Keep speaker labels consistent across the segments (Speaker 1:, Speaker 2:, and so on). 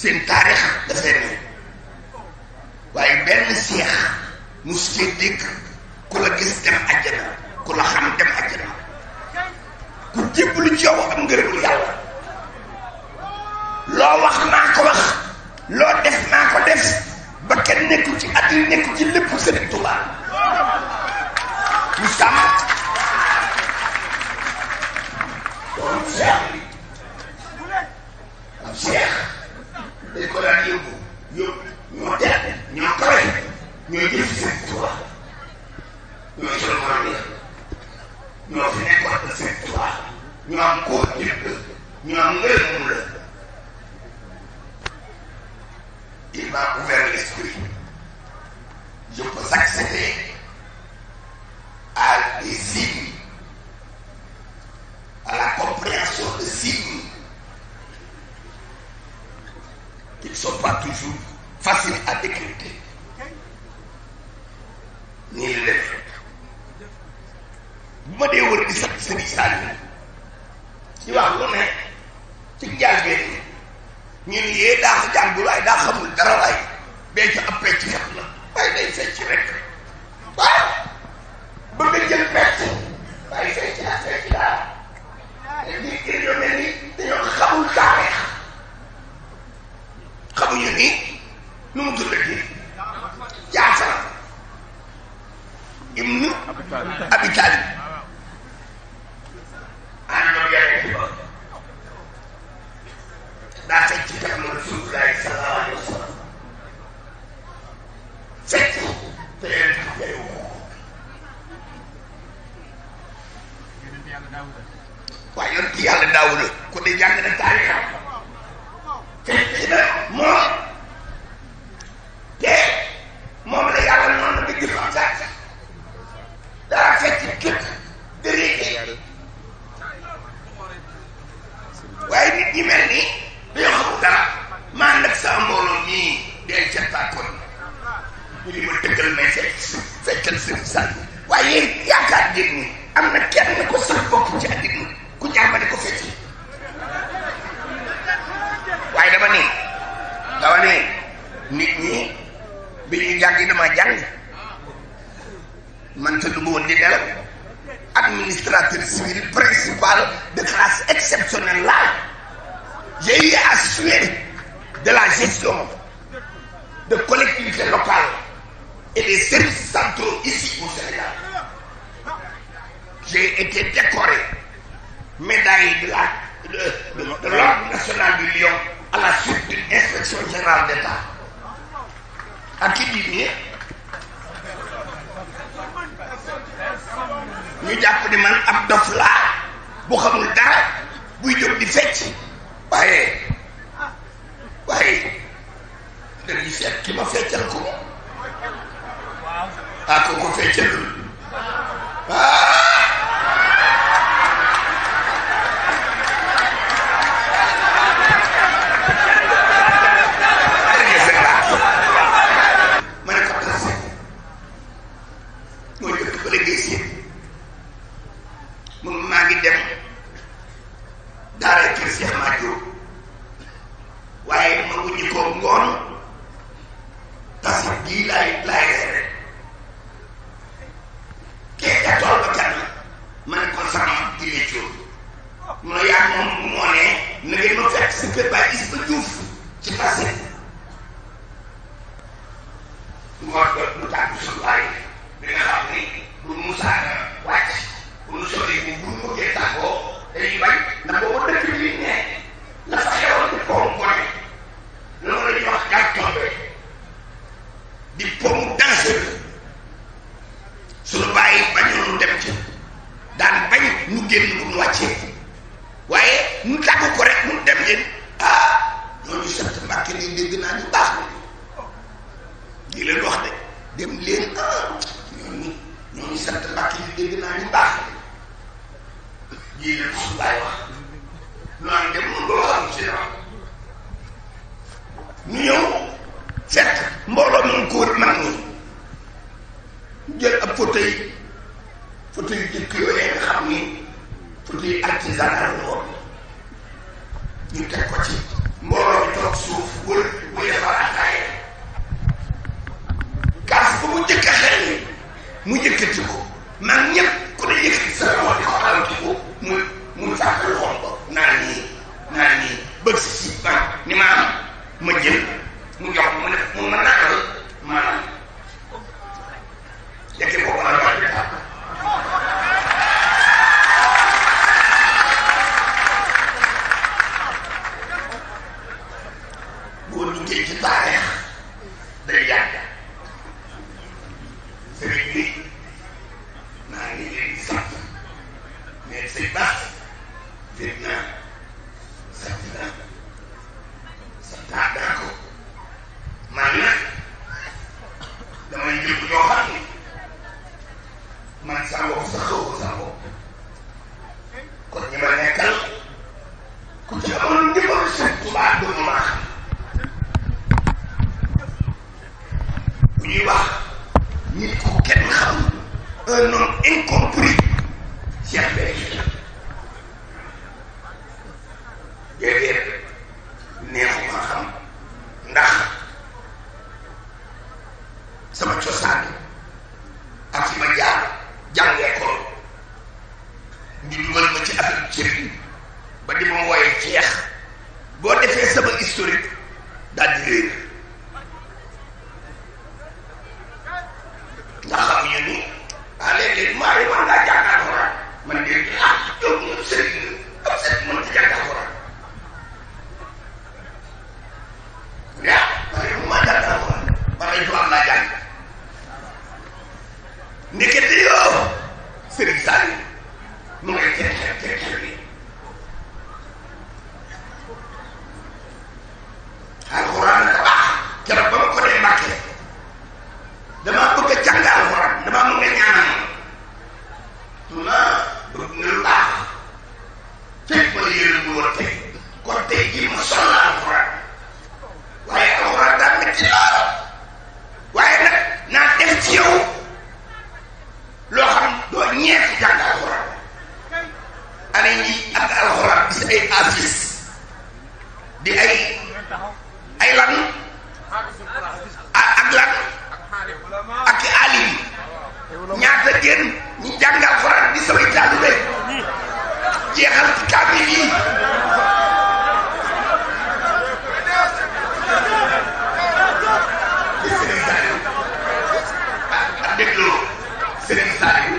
Speaker 1: seen taarix dafay ne waaye benn seex mus cee dégg ku la gis dem àjjana ku la xam dem àjjana ku jébbalu ci yow am ngërëmul yàlla loo wax maa ko wax loo def maa ko def ba kenn nekkul ci àddina nekkul ci lépp Sëriñ Tuubaa ñu sàmm doon seex bi am seex dañ ko daan yóbbu ñoo teel ñoo kawe ñoo jël ci Sëriñ Tuubaa ñoo sol maam ya ñoo fi nekkoon ak Sëriñ Tuubaa ñoo am koo jëkk ñoo am ngërëm la il m'a ouvert l'esprit. Je peux accéder à des signes, à la compréhension de signes qui ne sont pas toujours faciles à décrypter. Ni le def. Bu ma dee wër di sant Sëriñ Saliou ci wax lu ne ci njàlbéen ñu ni yee daa jàngul waaye daa xamul dara waaye bee ci ab pecc kat la waaye day fecc rek waaw ba nga jël pecc waaye fecc ak fecc daal di dañoo mel ni dañoo xamul taarix xamuñu ni nu mu tuddati Jaafar ibnu Abi Taalib àndoon yàlla ci ba daa fecc ci jamono Rasulullaahi sallallaahu alayhi wa sallam fecc te leen tax yayu ko waaye yoon ci yàlla Daawuda ku ne jàng na taarixam fecc na moom te moom la yàlla noonu da jëfam sax daa fecc képp dëree waaye nit ñi mel ni dañoo xamul dara maa nag sama mbooloo ñii day ca tàkkoon ñu di ma dëggal may fekkal Sëriñ Saliou waaye yéen yaakaar ngeen ni am na kenn ko sax bokk ci àddina ku ñaar ma di ko fecc waaye dama ni nit ñi bi ñuy jàng dama jàng man te du ma woon di nelaw administrateur civil principal de classe exceptionnelle là j'ai eu à assurer de la gestion de collectivités locales et des services centraux ici au Sénégal. J'ai été décoré médaille de l'Ordre national du Lion à la suite d'une inspection générale d'État. À qui dit ñu jàpp ni man ab dof laa bu xamul dara buy jóg di fecc waaye dañuy seet ki ma feccal ko ko ko feccal ma ne ko tase mooy dëkk ba la ngay seet mun maa ngi dem daara kër Cheikh Madio waaye ma wuññi ko ngoon tasi bii laay reere kee ca tool ba kan la ma ne ko sama jile cóor mu ne yaa moom moo ne na ngeen ma fekk si kër Baay Isba Diouf ci passé moo doon lu tàggu suñu waay bi nga xam ni bu Moussa wàcc bu nu solee bu bu mu jee tàggoo dañuy bañ ndax boobu dëkk bi ne la fa xewoon di pom gone loolu la ñuy wax gal tombe di pom dangereux suñu bàyyi bañoonu dem ci daan bañ nu génn bu nu wàccee waaye nu tàggu ko rek nu dem leen ñooñu sant Mbàkke ni dégg naa ñu baax na di leen wax de dem leen ñooñu sant Mbàkke ni dégg naa ñu baax yii la su laay wax noonu dem mun loo xam ci wax ñu ñëw fekk mbooloo mun ko wër mag ñi jël ab fauteuil yu jëkk yooyee nga xam ni fauteuil artisanal la woon ñu teg ko ci mbooloo bi toog suuf wër muy defar ataaya kaas ba mu njëkk a xel mu yëkkati ko man ñëpp ku ne yëkkati sa loxo di ko alati ko muy fàq loxoom ko naan nii bëgg si man ni ma am ma jël mu jox mu ne mu ma naanal maanaam yëkkati ko wala wala di tàkk boo duggee ci taarix day yàgg sëriñ bi maa ngi leen di sant mais c'est baax dégg naa sant naa ko man nag damay jël ñoo xam ne man sa bopp sa xaw sa bopp kon ñi ma nekkal ku ci amoon njëbalu seen tubaab doomu maa xam bu ñuy wax nit ku kenn xam un homme incompris Cheikh Béthio déedéet neexuma xam ndax sama cosaan ak fi ma jaar jàngee ko ñu dugal ma ci affaire cëriñ ba di ma wooye Cheikh boo defee sama historique daal di réer ndax xamuñu ni léeg-léeg maa ngi war ngaa jàng alxuraan man de yow ñun sëriñ la ab sëriñ mën ci jàng alxuraan man de maa jàng alxuraan man ay tubaab laa jàng ndekete yoo sëriñ Saliou mu ngay teel bi alxuraan nag baax keroog ba ma ko dee Mbàkke damaa bëgg a jàng alxuraan damaa mën nga ñaanal ma bëgg nga lu baax fekk ma la yëre bu war tey kon tey jii ma soxla alxuraan waaye alxuraan daal nekk ci loolu waaye nag naa def ci yow loo xam doo ñeent jàng alxuraan année ñi ak alxuraan di ay afis di ay lan ak lan ak alim ñaata génn ñi jàng alxuraan di samay taalibe jeexal ci kaamil yi di Serigne Saliou ak dégloo Serigne Saliou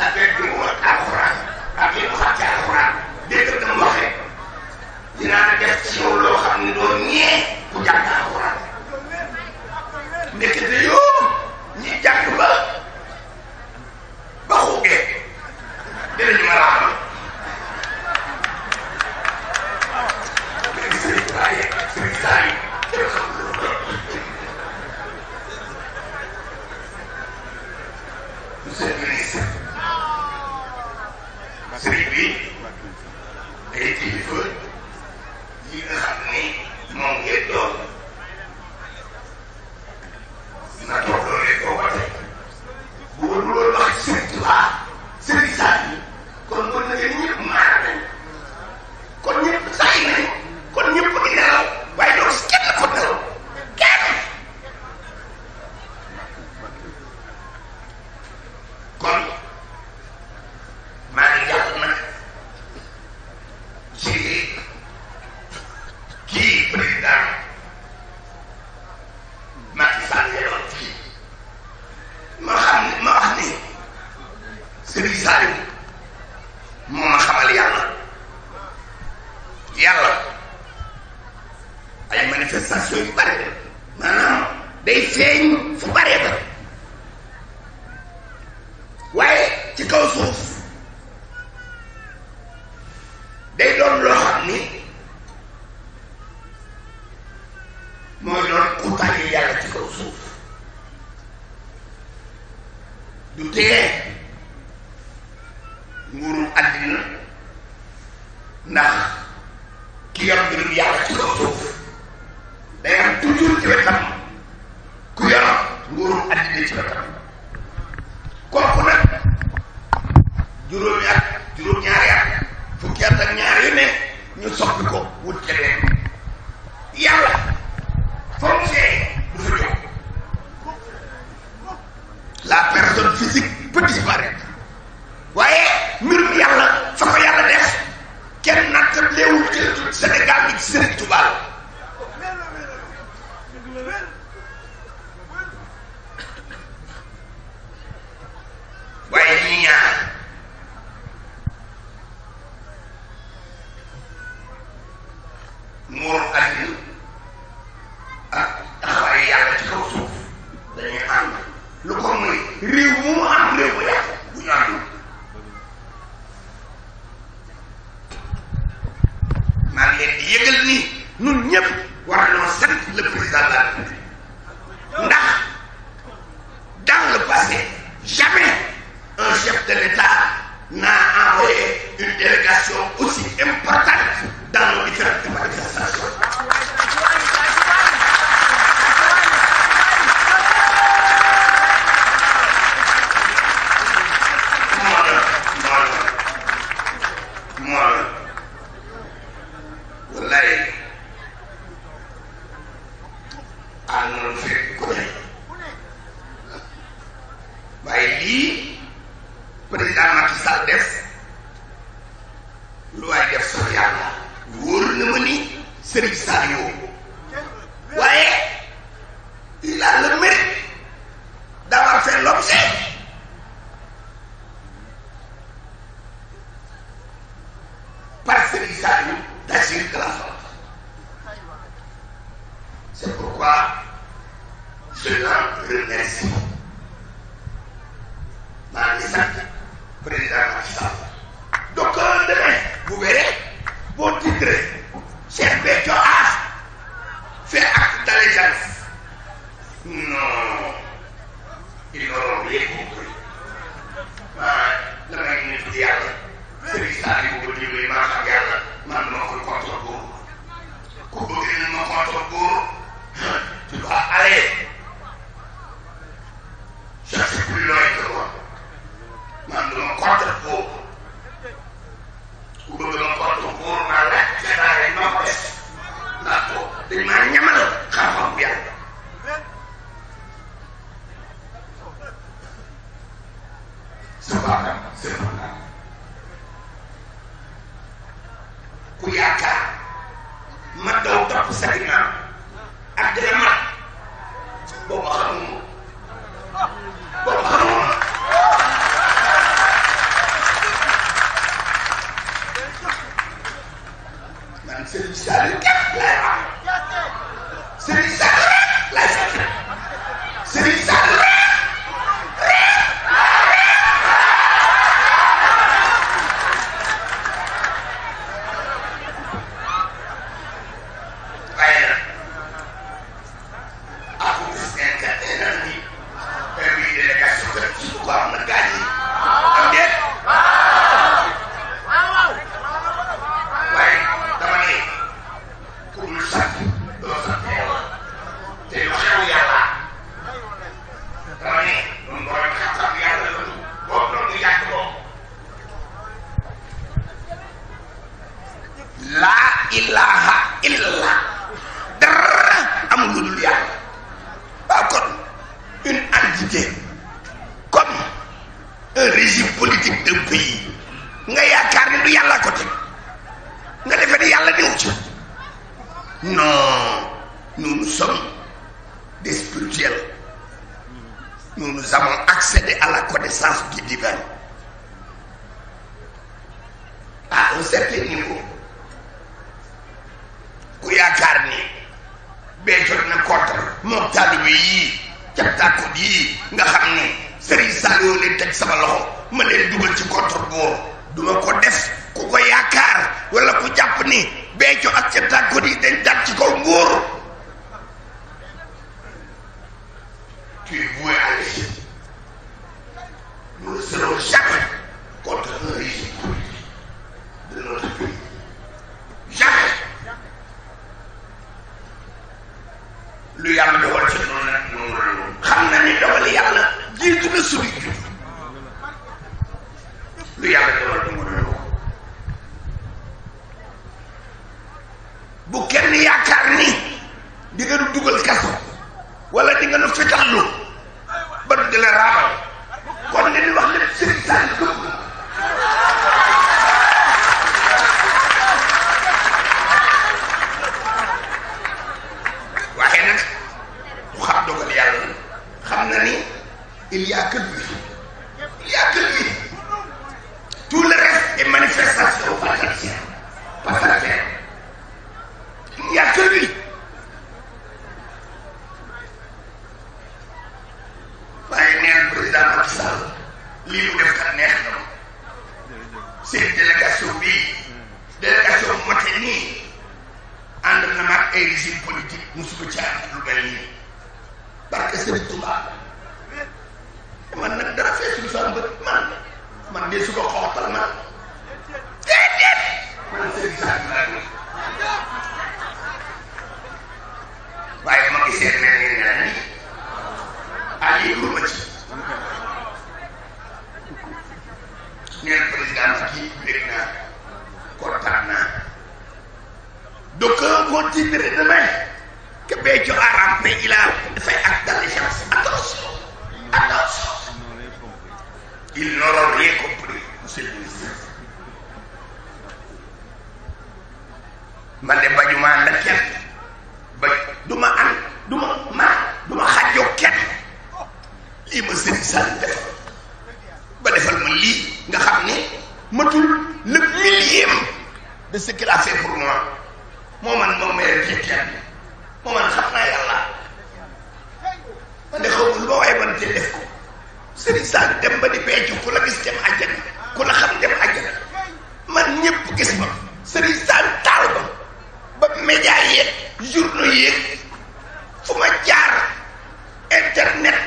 Speaker 1: ak dégg mu wax alxuraan ak li mu xam ci alxuraan dégg dama waxee dinaa def ci yow loo xam ne doo ñee ku jàng alxuraan ndekete yoo ñi jàng ba xuugee dinañu ma raabal léegi sëriñ waaye sëriñ Saliou kenn xamul lu doon monsieur le ministre sëriñ bi day kilifa yi nga xam ni moom ngeen doon na toog loolee koo wate bu wër loolu wax ci Sëriñ Tuubaa Sëriñ Saliou kon mën na leen ñëpp maana nañ kon ñëpp saay nañ kon ñëpp di nelaw waaye doo si kenn ko nelaw kenn kon maa ngi jàpp nag ci kii président Macky Sall doon fii ma wax ni Serigne Saliou moo ma xamal yàlla ay manifestation yu bare maanaam day feeñ fu bare ba waaye ci kaw suuf day doon loo xam ni mooy doon kutaayu yàlla ci kaw suuf du tee nguuru àddina ndax ki yor mbirum yàlla ci kaw suuf day am toujours ci wetam ku yor nguuru àddina ci wetam kooku nag juróomi at juróom-ñaari at fukki at ak ñaar yu ne ñu soppi ko wut keneen Serigne Touba waaye ñi ñaar nguuru àddina ak taxawaayu yàlla ci kaw suuf dañuy ànd lu ko muy réew mu mu am réew mu yàqu bu ñu ànd maa ngi leen di yëgal ni ñun ñëpp war nañoo sant le président de la République ndax dans le passé jamais un chef de l'État n'a envoyé une délégation aussi importante dans nos différentes manifestations. président Macky Sall def lu waay def sax yàlla wóor na ma ni Serigne Saliou waaye il a le mérite d'avoir fait l'objet par Serigne Saliou d'agir de la sorte. C'est pourquoi je l'en remercie. maa ngi sant président Macky Sall. donc demain vous verrez boo titré Cheikh Béthio a fait acte d'allégeance. Non, ils n'auront rien compris. damay nit yàlla Serigne Saliou bu dimbali maa xam yàlla man dama koy contre góor ku bëgg na ma contre góor tu dois aller chercher plus loin que moi. man dama contre góor ku bëgg ma contre góor maa laaj xanaa rek ma ko def ndax ko dañ maa ñamal xam-xam bi yàlla. c'est vrai ku yaakaar ma daw topp sa ginnaaw ak dina mat boobu xamuma boobu xamuma man Serigne Saliou képp laay wax Serigne Saliou rek laay sant Serigne Saliou rek ilaha illallah dara amul lu dul yàlla. waaw kon une entité comme un régime politique d'un pays nga yaakaar ni du yàlla ko teg nga defee ni yàlla néew ci. non, nous sommes des spirituels, nous avons accédé à la connaissance du divin à un certain niveau. ku yaakaar ni Béthio na contre moom taalibe yii captaakut yii nga xam ni Serigne Saliou leen teg sama loxo ma leen dugal ci contre góor duma ko def. ku ko yaakaar wala ku jàpp ni Béthio ak captaakut yi dañ dal ci kaw nguur tu es voué à l'échec. Nous ne serons jamais contre un régime politique de notre pays. Jamais. lu yàlla dogal ci noonu nag noonu la noonu xam na ni dogal yàlla jiitu na suñu jur lu yàlla dogal noonu la noonu bu kenn yaakaar ni di nga nu dugal kaso wala di nga nu fitallu ba du di la raabal kon li ñu wax lépp Serigne Saliou gëm il y a que lui. Il y a que lui. Tout le reste est manifestation passagière. Il n'y a que lui. waaye neen président Macky Sall lii mu def kat neex na seen délégation bii délégation mote nii ànd na mag ay régime politique musu ko caar lu mel nii barke Serigne Touba man nag dara feesul sama bët man de su ko xootal man déedéet man Serigne Sall laa gën waaye ma gisee mel ni ne nii Ali Gouma ci neen président Macky dégg naa kontaan naa d'aucuns vont dire demain que Béthio a rampé, il a fait acte d'allégeance. Attention. Ils n'auront rien compris, monsieur le ministre. Man de bañuma ànd ak kenn duma xajoo kenn lii ma Serigne Sall def ba defal ma lii nga xam ne matul le millième de ce qu'il a fait pour moi moo man moo mérite kenn moo man xam naa yàlla man de xaw ma lu ma waaye ban te def ko Serigne Sall dem ba di Béthio ku la gis dem àjjana ku la xam dem àjjana man ñëpp gis ma Serigne Sall taal ba média yeeg journaux yeeg fu ma jaar internet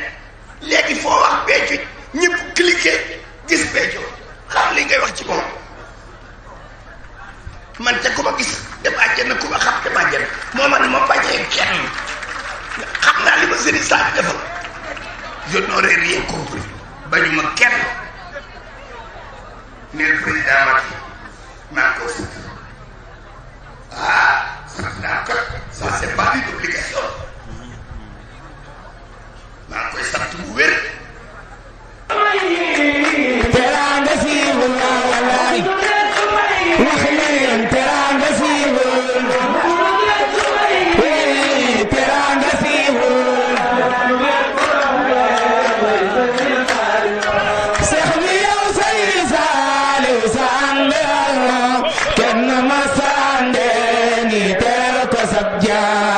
Speaker 1: léegi foo wax Béthio ñëpp cliquer gis Béthio xam li ngay wax ci moom man te ku ma gis dem àjjana ku ma xam dem àjjana moo man ma bañee kenn xam naa li ma Serigne Sall defal je n'aurais rien compris bañu ma kenn neen président Macky maa ko sant sant naa ko ça c'est pas une obligation maa ngi koy sant bu wér
Speaker 2: teranga siiwul wallaay wax leen teranga siiwul teranga siiwul seex bi yow say saaliw sande kenn ma sande ni ter ko sab jaa